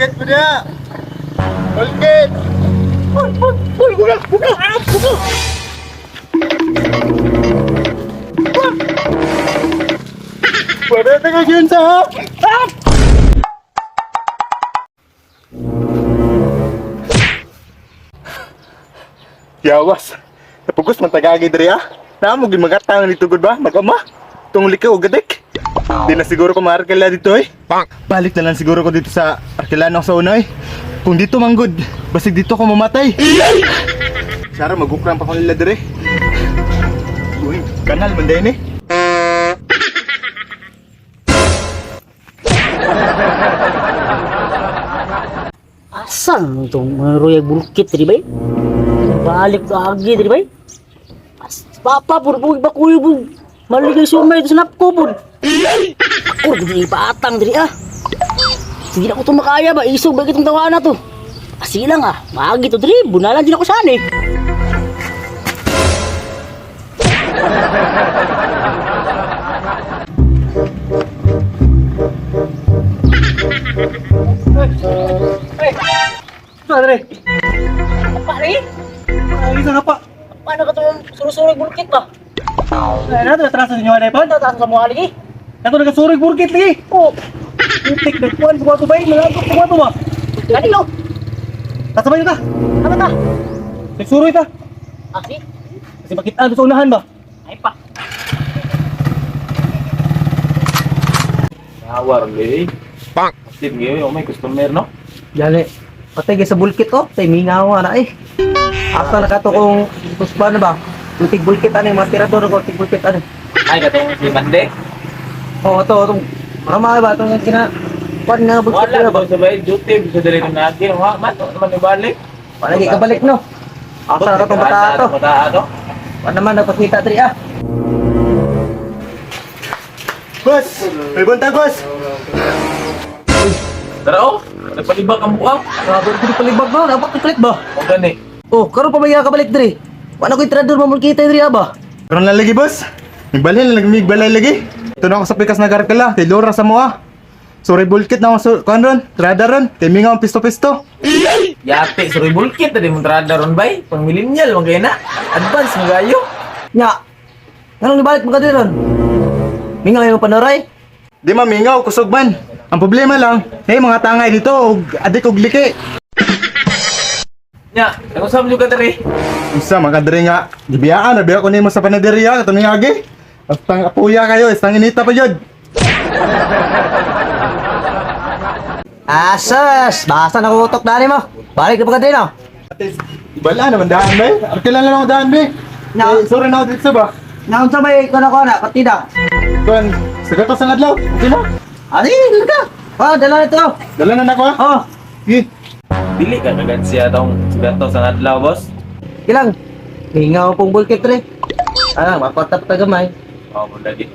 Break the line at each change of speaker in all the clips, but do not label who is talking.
Bulkit mo na! Bulkit! Uy, buka! Buka! Buka! Pwede ka yun sa ha? Ah! Yawas. Napugos man tagagi diri ah. Naamo gyud magatang dito gud ba? Magama. Tong lika og gadek. Di na siguro ko maarkila dito eh. Balik na lang siguro ko dito sa arkilano sa una eh. Kung dito manggod, basig dito ko mamatay. Sara magukrang pa ko nila diri. Uy, kanal man din eh.
Asa man itong mga royal bulkit diri bay? Balik to agi diri bay? As, papa pud bug bakuy bug. Maligay sumay to snap ko pud. Ako gud ipaatang diri ah. Sige na ko to makaya ba isog ba kitong tawana to. Asilang ah, maagi to diri, bunalan din ako saan eh.
Padre,
Pare,
ang isa nga pa.
paano ka itong surusurig bulkit ba?
Ay, nato natraso ninyo anay pa.
Ano taas sa mga lagi?
Nato nagasurig burkit lagi.
Oh,
Putik nagkuan sa kwato ba? Nagagop sa kwato ba?
kanino?
Tasabay ta.
Tama ta.
Nagsuroy ta.
Ah, si?
Kasi makitaan sa unahan ba?
Ay pa.
Nawar, eh. Pak! Active ngayon, oh, may customer, no?
Gani. Patay kay sa bulkit oh, tay mingaw na eh. Asa na kato kung kuspa na ba? Ultig bulkit ani mga tirador ko ultig bulkit ani.
Ay, katong si Bande.
Oh, ato atong rama ba atong kina kuan nga bulkit
Wala,
na ba?
ba sa bahay, duty, bisa dali nung natin. Ha, man, ano naman ibalik?
Wala gyud kabalik no. Asa na katong bata ato?
Bata ato.
Wala naman nagpakita diri ah.
Boss! May buntag, boss!
Tara, oh. Nagpalibak ang bukaw.
Grabe ko palibag ba? Dapat kapalit ba?
O gani.
Oh, karon pa ba iya kabalik diri? Wala ko'y tirador mamulkita diri ah ba?
Karon lang lagi, boss. Nagbalhin lang migbalay lagi. Ito na ako sa pikas na garkala, kay Laura sa moa. Sorry bulkit na ako sa kuan ron, trada ron, kay mingaw ang pisto-pisto.
Yate, suroy bulkit. Tadi mong trada ron, bay. Pang millennial, mga na. Advance, mga gayo.
Nya. Nganong nibalik mo ka diri ron? Mingaw yung panoray?
Di mamingaw, kusog man. Ang problema lang, hey, mga tangay dito, og adik og liki.
Nya, nag-usap nyo ka diri.
Isa, mga kadere nga, gibiyaan, nabiya ko nimo sa panaderia, katong agi. Basta apuya kayo, istang inita pa jud.
Asas, basta nakutok dani mo. Balik na pa ka diri no.
Bala naman daan bay. Arkila lang ako daan bay.
Na-
Eh, sorry na ako dito ba?
Naunsa may kuno ko na partida.
Kuan, sa gatos ang adlaw. Okay na.
Ani, dala ka. Oh, dala na ito.
Dala na nako.
Oh,
Sige.
Dili ka kagad siya tong gato sa adlaw, boss.
ilang. Mingaw pong bulkit re. Ah, mapatap ta gamay.
Oo, oh, lagi.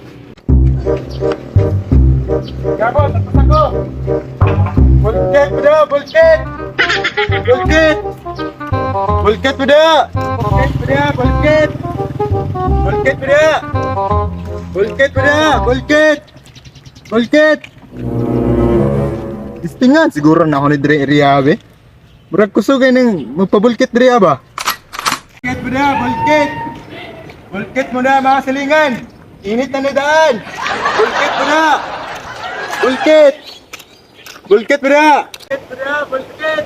Gabo, tapos ako. Bulkit mo na, bulkit. Bulkit. Bulkit mo na. Bulkit mo na, bulkit. Bulkit mo na. Bulkit mo na, bulkit. Bulkit. Istingan siguro na ako ni Dre area be. Murag kusog ay nang magpabulkit dre ba? Bulkit mo na, bulkit. Bulkit mo na mga silingan. Init na ni daan. Bulkit mo na. Bulkit! Bulkit mo na! Bulkit mo na! Bulkit!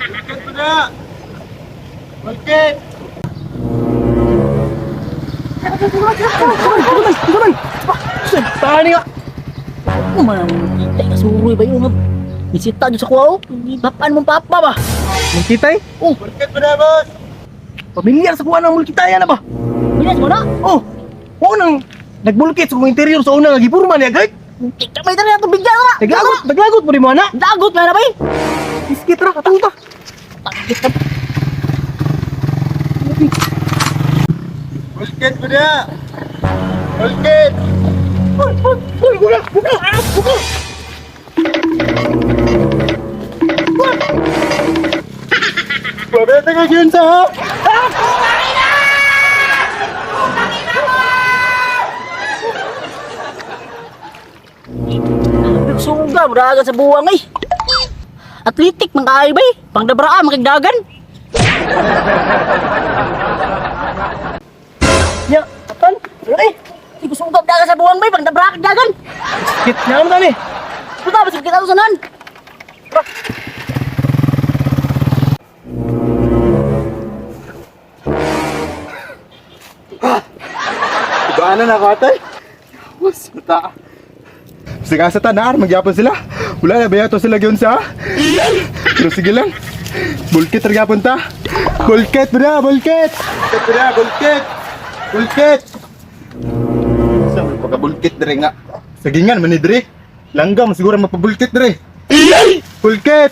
Bulkit mo na! Bulkit!
Tani nga.
Ano man ang kita ka suroy ba yung bisita nyo sa kuha oh. Papaan mong papa ba?
Mulkitay?
Oh,
Bulkit mo na, boss!
Pamilyar sa kuha ng mulkitaya na ba?
bilas mo na.
Oh, oo nang nagbulkit sa kong interior sa una nga gipurma niya gay.
Kita may tara itong bigyan na.
Naglagot, naglagot mo ni mo ana.
Lagot na na bay.
Iskit ra katong ta.
Bulkit mo na! Bulkit!
Uy, buka, buka, buka.
Pabete ka yun sa ha?
Suga, muraga sa buwang eh. Athletic man kaayo bay. Pangdabraa makigdagan. Ya, atan. Eh, di ko sugab dagan sa buwang bay, pangdabraa kag dagan.
Kit na ano tani?
Puta, basig kita sa nan.
Ibaanan na ako atay. Was, mata. Sige sa tanar, magyapon sila. Wala na bayato sila gyud sa. Pero sige lang. Bulkit ra gyapon ta. Bulkit bra, bulkit. Bulkit bra, bulkit. Bulkit. Sa man pagka bulkit diri nga. Sagingan man ni diri. Langgam siguro mapabulkit diri. Bulkit.